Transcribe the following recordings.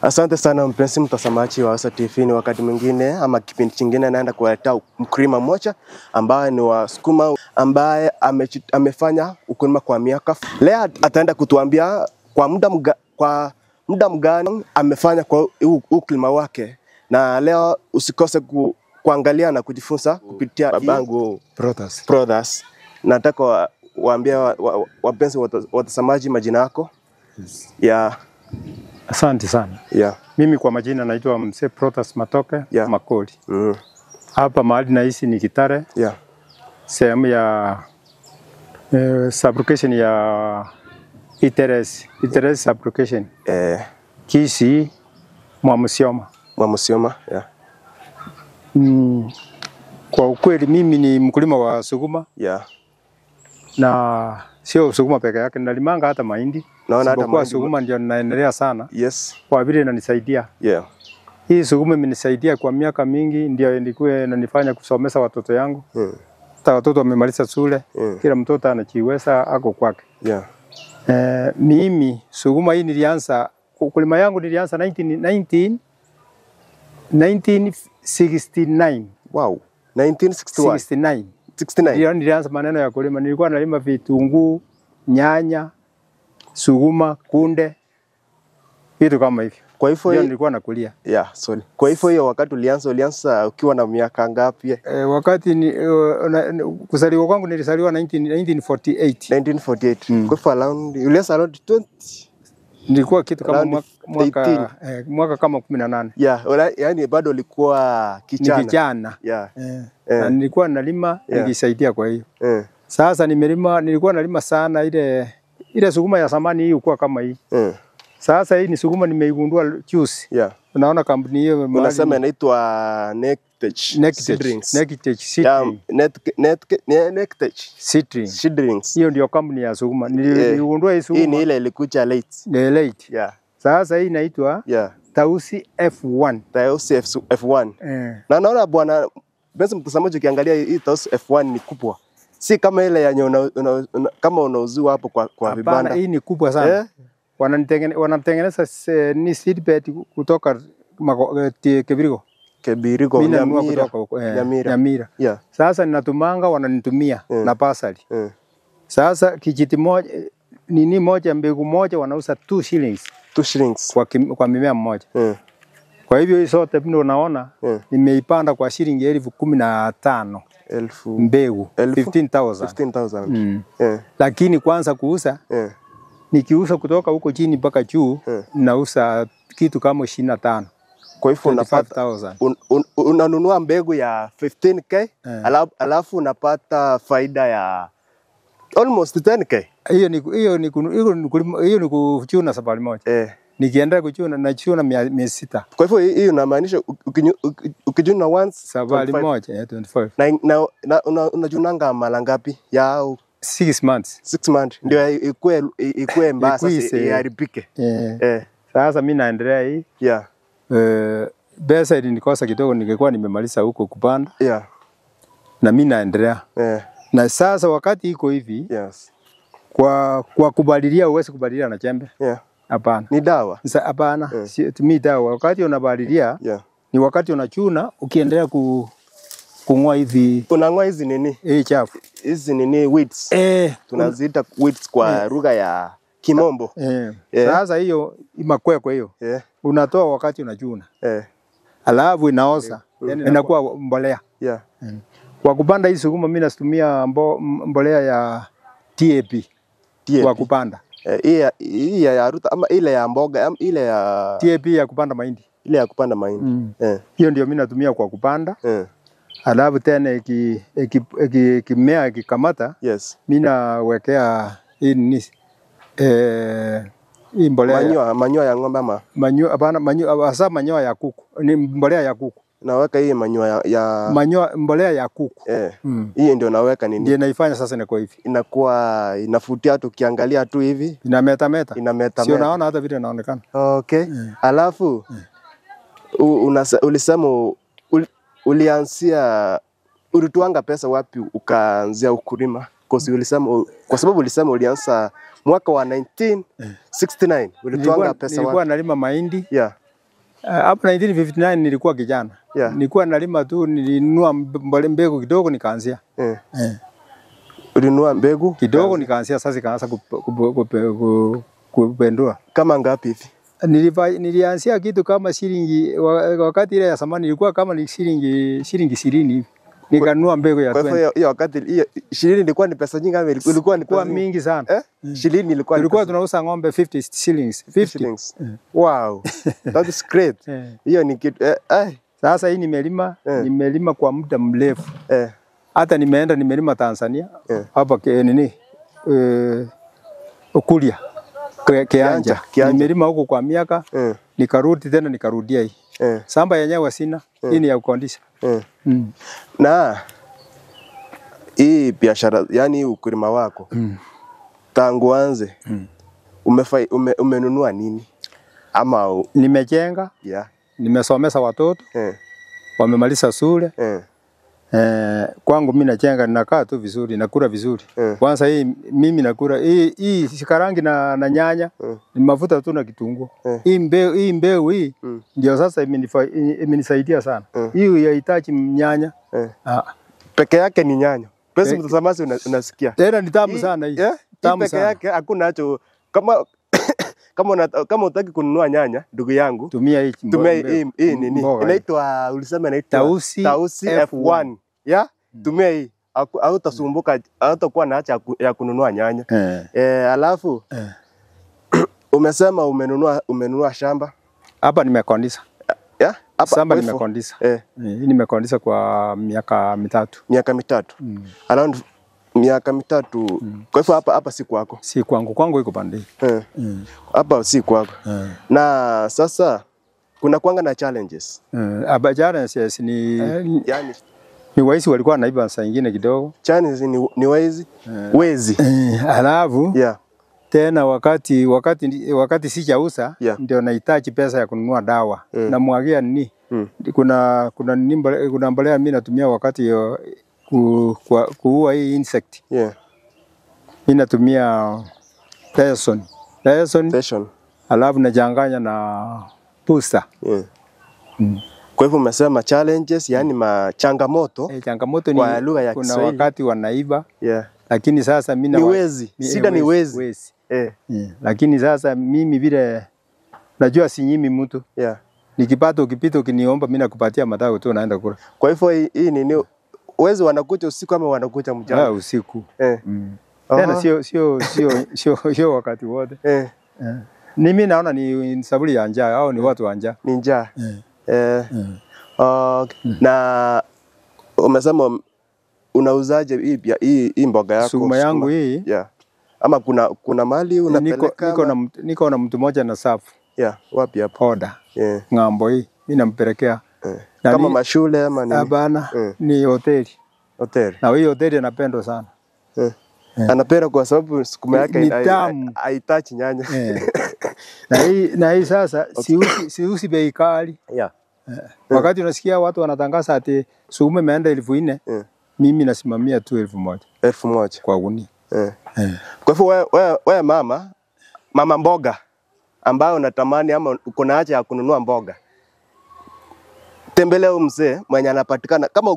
Asante sana mpenzi mtazamaji wa Wasa TV. Ni wakati mwingine ama kipindi kingine naenda kuwaletea mkulima mmoja ambaye ni wa sukuma ambaye amefanya ukulima kwa miaka. Leo ataenda kutuambia kwa muda mgani amefanya kwa ukulima wake. Na leo usikose kuangalia na kujifunza kupitia babangu Brothers. Nataka waambie wapenzi watazamaji majina yako. Yes. Yeah. Asante sana. Yeah. Mimi kwa majina naitwa Mzee Protas Matoke, yeah. Makoli. Hapa mahali naishi ni Kitale. Yeah. Sehemu ya sublocation ya Iteres sublocation. Kisii Mwamusioma. Mwamusioma, yeah. Kwa ukweli mimi ni mkulima wa sukuma. Yeah. Na sio sukuma peke yake, nalimanga hata mahindi. Naona hata mahindi. Sukuma ndio ninaendelea sana. Yes. Kwa vile inanisaidia. Yeah. Hii sukuma imenisaidia kwa miaka mingi, ndio ilikuwa inanifanya kusomesha watoto yangu. Hata watoto wamemaliza shule. Kila mtoto anajiweza ako kwake. Yeah. Mimi sukuma hii nilianza, ukulima yangu nilianza 1969. Wow. 1961. 69. 69. Ndio nilianza maneno ya kulima. Nilikuwa nalima vitunguu, nyanya, sukuma, kunde, vitu kama hivyo. Kwa hivyo ndio nilikuwa nakulia. Yeah, sorry. Kwa hivyo hiyo wakati ulianza ukiwa na miaka ngapi? Wakati ni kuzaliwa kwangu nilizaliwa 1948. 1948. Kwa hivyo around ulianza around 20. Nilikuwa kitu kama mwaka kama 18. Yeah, yani bado ulikuwa kijana. Ni kijana. Yeah. Na nilikuwa nalima, yeah. Nilisaidia kwa hiyo. Sasa nimelima, nilikuwa nalima sana ile sukuma ya zamani hii ilikuwa kama hii. Sasa hii ni sukuma nimeigundua juice. Yeah. Unaona kampuni hiyo unasema inaitwa Nectech Seedlings. Nectech Seedlings. Nectech Seedlings. Hiyo ndio kampuni ya sukuma. Niligundua hii sukuma. Hii ni ile ilikuja late. Ni late. Yeah. Sasa hii inaitwa Tausi F1. Tausi F1. Na naona bwana mpenzi mtazamaji ukiangalia hii Tausi F1 ni kubwa. Si kama ile ya kama unauziwa hapo kwa vibanda. Hapana, hii ni kubwa sana. Wanatengeneza ni seedbed kutoka Kebirigo. Kebirigo, Nyamira. Nyamira. Yeah. Sasa ninatumanga wananitumia na pasali. Sasa kijiti moja nini moja mbegu moja wanauza 2 shillings. 2 shillings kwa mimea mmoja. Kwa hivyo hii sote ndio unaona nimeipanda kwa shilingi 15,000. Mbegu 15,000. 15,000. Lakini kwanza kuuza nikiuza kutoka huko chini mpaka juu nauza kitu kama 25. Kwa hivyo unapata unanunua mbegu ya 15k alafu unapata faida ya almost 10k. Hiyo ni kuchuna safari moja. Nikienda kuchuna nachuna 600. Kwa hivyo hiyo inamaanisha ukijuna once safari moja 25. Na unajunanga mara ngapi? Ya 6 months. 6 months ndio ikue mbaya sasa iharibike. Sasa mimi naendelea hii. Yeah. Pesa ilinikosa kidogo ningekuwa nimemaliza huko kupanda. Yeah. Na mimi naendelea. Na sasa wakati iko hivi. Yes. Kwa kubadilia uweze kubadilia na chembe. Yeah. Hapana. Ni dawa. Hapana. Situmii dawa. Wakati unabadilia ni wakati unachuna ukiendelea kung'oa hivi. Unang'oa hizi nini? Chafu. Hizi nini weeds. Tunaziita weeds kwa lugha ya Kimombo. Sasa hiyo makwekwe hiyo. Unatoa wakati unachuna. Alafu inaoza. Inakuwa mbolea. Yeah. Kwa kupanda hii sukuma mimi natumia mbolea ya TAP. Kwa kupanda. Hii ya Ruta ama ile ya mboga ama ile ya TAP ya kupanda mahindi. Ile ya kupanda mahindi. Hiyo ndio mimi natumia kwa kupanda. Alafu tena ikimea ikikamata, yes. Mimi nawekea hii nini hii mbolea manyoya ya ng'ombe ama manyoya, hapana, manyoya hasa manyoya ya kuku. Ni mbolea ya kuku. Naweka hii manyoya ya manyoya, mbolea ya kuku. Hii ndio naweka nini? Ndio naifanya sasa inakuwa hivi. Inakuwa inafutia tu ukiangalia tu hivi. Inameta meta. Inameta. Sio naona hata vile inaonekana. Okay. Alafu ulisema ulianzia ulituanga pesa wapi ukaanzia ukulima? Kwa sababu ulisema ulianza mwaka wa 1969 ulituanga pesa wapi? Nilikuwa nalima mahindi. Yeah. Hapo 1959 nilikuwa kijana. Yeah. Nilikuwa nalima tu, nilinunua mbegu kidogo nikaanzia. Ulinunua mbegu kidogo nikaanzia, sasa ikaanza kupendua. Kama ngapi hivi? Nilianzia kitu kama shilingi, wakati ile ya zamani ilikuwa kama ni shilingi 20 hivi. Nikanunua mbegu ya 20. Kwa hivyo hiyo wakati hiyo 20 ilikuwa ni pesa nyingi ama ilikuwa ni pesa mingi sana? 20 ilikuwa. Tulikuwa tunauza ng'ombe 50 shillings. 50 shillings. Wow. That is great. Hiyo ni kitu Sasa hii nimelima, nimelima kwa muda mrefu. Hata nimeenda nimelima Tanzania. Hapa nini? Kulia. Kianja. Nimelima huko kwa miaka. Nikarudi tena nikarudia hii. Samba yenyewe sina. Hii ni ya kukondisha. Na hii biashara, yani ukulima wako tangu anze umenunua nini? Ama nimejenga, nimesomesha watoto, wamemaliza shule. Kwangu mimi najenga, ninakaa tu vizuri, nakula vizuri. Kwanza hii mimi nakula hii sikarangi na nyanya, ni mafuta tu na kitunguu. Hii mbegu hii ndio sasa imenisaidia sana. Hii haihitaji nyanya. Peke yake ni nyanya. Pesa mtazamaji unasikia. Tena ni tamu sana hii. Tamu peke yake hakuna hacho. Kama kama unataka kununua nyanya ndugu yangu, tumia hii. Tumia hii nini? Inaitwa, ulisema inaitwa Tausi F1. Yeah? Tumia hii. Hautasumbuka, hautakuwa na haja ya kununua nyanya. Alafu umesema umenunua shamba. Hapa nimekondisha. Yeah? Hapa shamba nimekondisha. Hii nimekondisha kwa miaka mitatu. Miaka mitatu. Around miaka mitatu. Kwa hivyo hapa si kwako. Si kwangu, kwangu iko pande. Hapa si kwako. Na sasa kuna kwanga na challenges. Hapa challenges ni yani ni waizi walikuwa wanaiba saa nyingine kidogo. Challenges ni waizi. Wezi. Alafu tena wakati sijauza ndio nahitaji pesa ya kununua dawa. Na mwagia nini? Kuna mbolea mimi natumia wakati kuua hii insect. Mimi natumia Tyson. Alafu nachanganya na booster. Kwa hivyo umesema challenges, yani changamoto. Changamoto ni kwa lugha ya kuna Kiswahili. Wakati wanaiba. Lakini sasa mimi ni wezi. Shida ni wezi. Lakini sasa mimi vile najua sinyimi mtu. Nikipata ukipita ukiniomba mimi nakupatia matao tu naenda kula. Kwa hivyo hii nini, wezi wanakuja usiku ama wanakuja mchana? Usiku. Tena sio wakati wote. Mimi naona ni saburi ya njaa au ni watu wa njaa. Ni njaa. Na umesema unauzaje hii mboga yako? Sukuma yangu hii. Ama kuna mali unapeleka? Niko na mtu mmoja na safu. Wapi hapo? Order. Ng'ambo hii mimi nampelekea. Kama mashule ama nini? Hapana, ni hoteli. Hoteli. Na hiyo hoteli anapendwa sana. Anapenda kwa sababu sukuma yake haitachi nyanya. Na hii sasa siusi bei kali. Wakati unasikia watu wanatangaza ati sukuma imeenda 4,000, mimi nasimamia tu 1,000. 1,000 kwa gunia. Kwa hivyo wewe mama mboga ambayo unatamani ama uko na haja ya kununua mboga, tembelea mzee mwenye anapatikana kama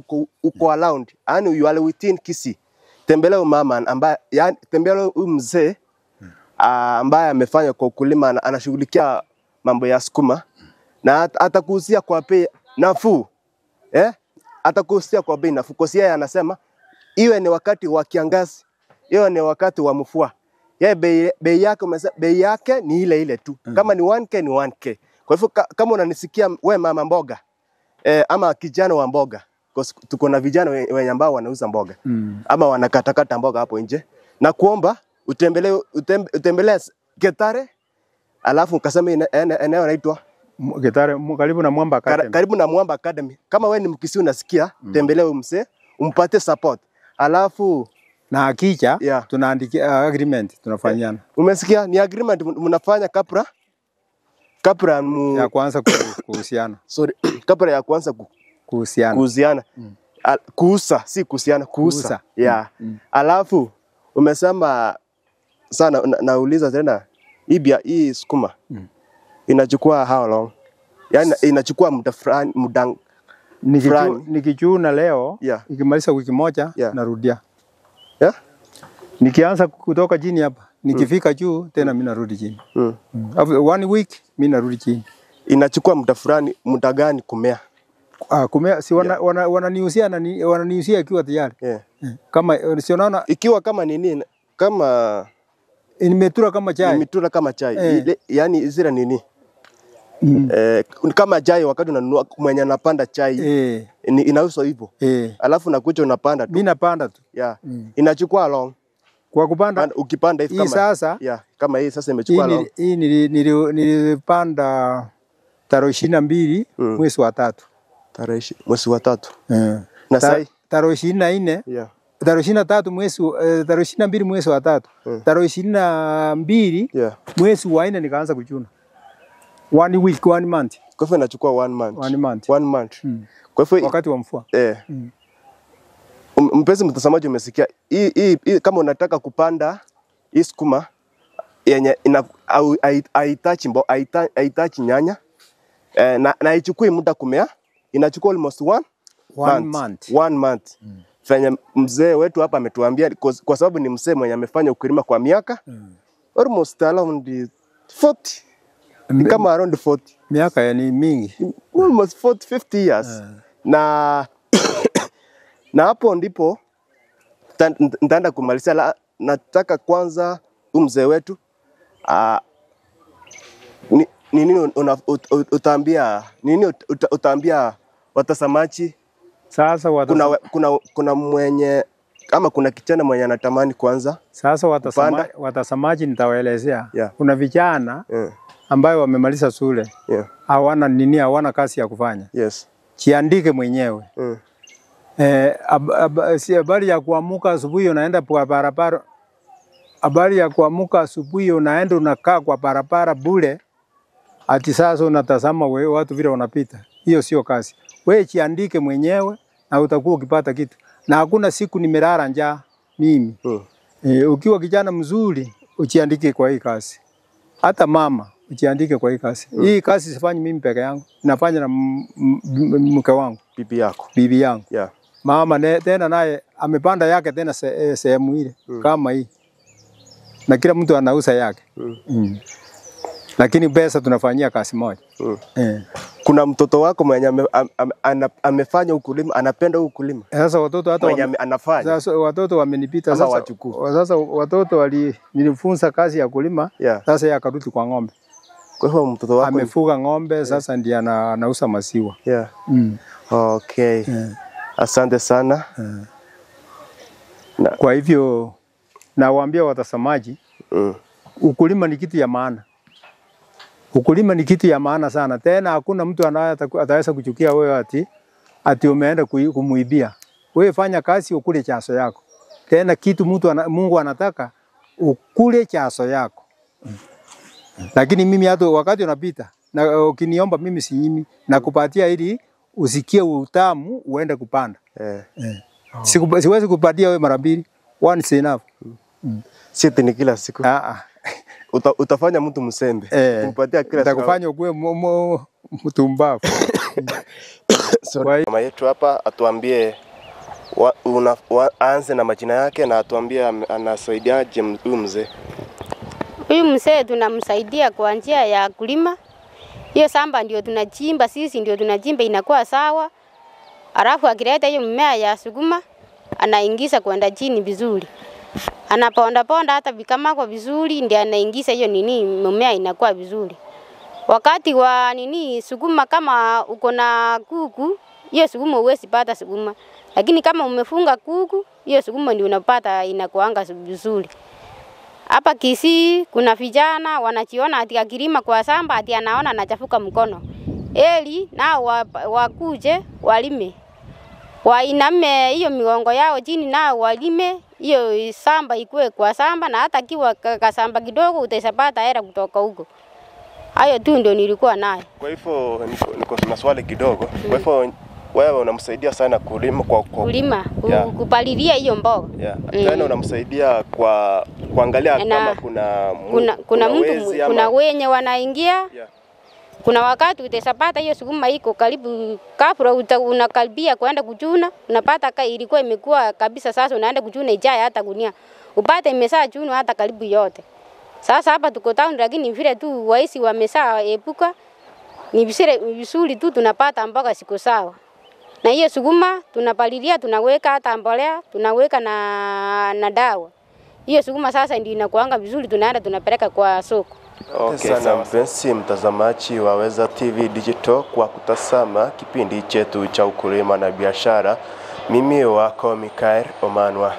uko around, yani you are within Kisii. Tembelea mama ambaye, yani tembelea huyu mzee ambaye amefanya kwa ukulima, anashughulikia mambo ya sukuma na atakuuzia kwa bei nafuu. Atakuuzia kwa bei nafuu. Kwa yeye anasema iwe ni wakati wa kiangazi, iwe ni wakati wa mvua, yeye bei yake ni ile ile tu. Kama ni 1k ni 1k. Kwa hivyo kama unanisikia we mama mboga, ama kijana wa mboga, tuko na vijana wenye ambao wanauza mboga ama wanakatakata mboga hapo nje, na kuomba utembelee Getare, alafu ukasema eneo inaitwa Getare, karibu na Mwamba Academy. Karibu na Mwamba Academy. Kama wewe ni Mkisii unasikia, tembelee mzee, umpate support. Alafu na akija tunaandika agreement, tunafanyana. Umesikia? Ni agreement mnafanya kabla ya kuanza kuhusiana. Sorry, kabla ya kuanza kuhusiana. Kuhusiana. Kuusa, si kuhusiana, kuusa. Alafu umesema sana, nauliza tena, hii sukuma inachukua how long? Yaani inachukua muda fulani, muda nikichuna leo, ikimaliza wiki moja narudia. Yeah? Nikianza kutoka chini hapa, nikifika juu tena mimi narudi chini. After 1 week mimi narudi chini. Inachukua muda fulani, muda gani kumea? Kumea si wananiuzia na wananiuzia ikiwa tayari. Yeah. Kama si unaona ikiwa kama nini, kama nimetura kama chai. Nimetura kama chai. Ile, yani zile nini? Kama chai wakati unanunua mwenye anapanda chai inauzwa hivyo. Alafu nakuja unapanda tu. Mimi napanda tu. Yeah. Inachukua long. Kwa kupanda ukipanda hivi kama sasa. Yeah, kama hii sasa imechukua long. Hii nilipanda tarehe 22 mwezi wa 3. Tarehe mwezi wa 3. Na sasa tarehe 24. Yeah. Tarehe 23 mwezi tarehe 22 mwezi wa 3. Tarehe 22 mwezi wa 4 nikaanza kuchuna. 1 week, 1 month. Kwa hivyo inachukua 1 month. 1 month. 1 month. Kwa hivyo wakati wa mvua. Mpenzi mtazamaji, umesikia hii kama unataka kupanda hii sukuma yenye haitachi mbo, haitachi nyanya na haichukui muda kumea, inachukua almost 1 month. 1 month. Fanya mzee wetu hapa ametuambia, kwa sababu ni mzee mwenye amefanya ukulima kwa miaka almost around 40. Ni kama around 40. Miaka yani mingi. Almost 40, 50 years. Na na hapo ndipo nitaenda kumalizia. Nataka kwanza mzee wetu nini utaambia, nini utaambia watazamaji? Sasa kuna mwenye ama kuna kijana mwenye anatamani kwanza. Sasa watazamaji nitawaelezea. Kuna vijana ambayo wamemaliza shule. Hawana nini, hawana kazi ya kufanya. Yes. Jiandike mwenyewe. Si habari ya kuamuka asubuhi unaenda kwa barabara. Habari ya kuamuka asubuhi unaenda unakaa kwa barabara bure. Ati sasa unatazama wewe watu vile wanapita. Hiyo sio kazi. Wewe jiandike mwenyewe na utakuwa ukipata kitu. Na hakuna siku nimelala njaa mimi. Ukiwa kijana mzuri ujiandike kwa hii kazi. Hata mama ujiandike kwa hii kazi. Hii kazi sifanyi mimi peke yangu. Nafanya na mke wangu, bibi yako. Bibi yangu. Yeah. Mama tena naye amepanda yake tena sehemu ile kama hii. Na kila mtu anauza yake. Lakini pesa tunafanyia kazi moja. Kuna mtoto wako mwenye amefanya ukulima, anapenda ukulima. Sasa watoto hata mwenye anafanya. Sasa watoto wamenipita sasa. Sasa watoto nilifunza kazi ya kulima. Sasa yeye akarudi kwa ng'ombe. Kwa hiyo mtoto wako amefuga ng'ombe sasa ndiye anauza maziwa. Yeah. Okay. Asante sana. Kwa hivyo nawaambia watazamaji, ukulima ni kitu ya maana. Ukulima ni kitu ya maana sana. Tena hakuna mtu ataweza kuchukia wewe ati umeenda kumuibia. Wewe fanya kazi ukule chaso yako. Tena kitu mtu Mungu anataka ukule chaso yako. Lakini mimi hata wakati unapita na ukiniomba mimi sinyimi, nakupatia ili usikie utamu uende kupanda. Siwezi kupatia wewe mara mbili. Once is enough. Sisi ni kila siku. Utafanya mtu msembe. Kumpatia kila siku. Nitakufanya ukuwe mtumbavu. Sorry. Mama yetu hapa atuambie aanze na majina yake na atuambie anasaidiaje huyu mzee. Huyu mzee tunamsaidia kwa njia ya kulima. Hiyo shamba ndio tunachimba sisi, ndio tunachimba inakuwa sawa. Alafu akileta hiyo mmea ya sukuma anaingiza kwenda chini vizuri. Anaponda ponda hata vikama kwa vizuri ndio anaingiza hiyo nini mmea inakuwa vizuri. Wakati wa nini sukuma kama uko na kuku, hiyo sukuma huwezi pata sukuma. Lakini kama umefunga kuku, hiyo sukuma ndio unapata inakuanga vizuri. Hapa Kisii kuna vijana wanachiona ati akilima kwa shamba ati anaona anachafuka mkono. Eli nao wakuje walime. Wainame hiyo migongo yao chini nao walime hiyo shamba ikue kwa shamba, na hata kiwa kasamba kidogo utapata hela kutoka huko. Hayo tu ndio nilikuwa nayo. Kwa hivyo niko na swali kidogo. Kwa hivyo wewe unamsaidia sana kulima kwa kulima, kupalilia hiyo mboga. Tena unamsaidia kwa kuangalia kama kuna mtu, kuna wenye wanaingia. Kuna wakati utasapata hiyo sukuma iko karibu kafura, unakaribia kwenda kuchuna, unapata ilikuwa imekuwa kabisa, sasa unaenda kuchuna ijaye hata gunia. Upate imesaa chunu hata karibu yote. Sasa hapa tuko town, lakini vile tu waisi wamesaa epuka, ni vizuri tu tunapata mboga siku sawa. Na hiyo sukuma tunapalilia, tunaweka hata mbolea, tunaweka na dawa. Hiyo sukuma sasa ndio inakuanga vizuri, tunaenda tunapeleka kwa soko. Okay, sana mpenzi mtazamaji wa Weza TV Digital kwa kutazama kipindi chetu cha ukulima na biashara. Mimi wako Mikael Omanwa.